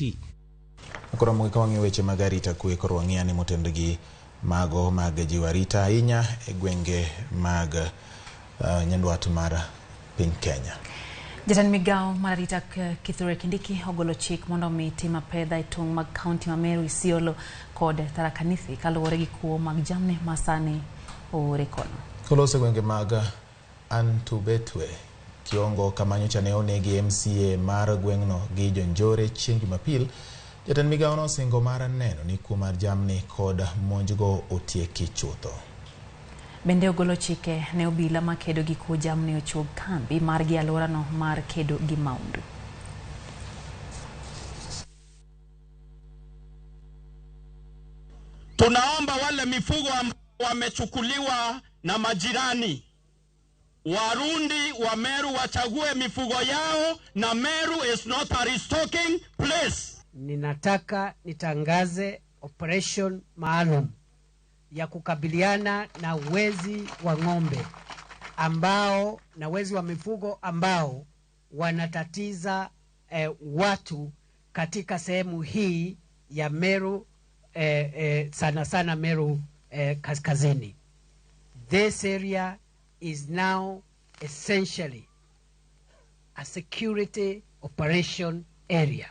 ICT. Koro ka wang'iyo weche mag arita kwe, koro wang'iyo ni motendo gi mago mag jiwo arita ahinya e gwenge mag nyandwat mar piny Kenya. Jatend migao mar arita Kithure Kindiki ogolo chik mondo mi tim apedha e tong' mag kaunti ma Meru, Isiolo kod Tharaka Nithi kaluwore gi kuo mag jamni ma sani oore kono. Koloso e gwenge mag Antubetwe, Kiongo kama nyocha ne onegi MCA mar gweng'no gi jonjore chieng' Jumapil, jatend migao nosingo mar neno ni kuo mar jamni kod monjgo otieki chutho. Bende ogolo chike ne obila makedo gi kuo jamni ochuog kambi margi e alworano mar kedo gi maundu. Tunaomba wale mifugo ambao wamechukuliwa na majirani Warundi wa Meru wachague mifugo yao, na Meru is not a restocking place. Ninataka nitangaze operation maalum ya kukabiliana na wezi wa ng'ombe ambao na wezi wa mifugo ambao wanatatiza watu katika sehemu hii ya Meru, sana sana Meru kaskazini. This area is now essentially a security operation area.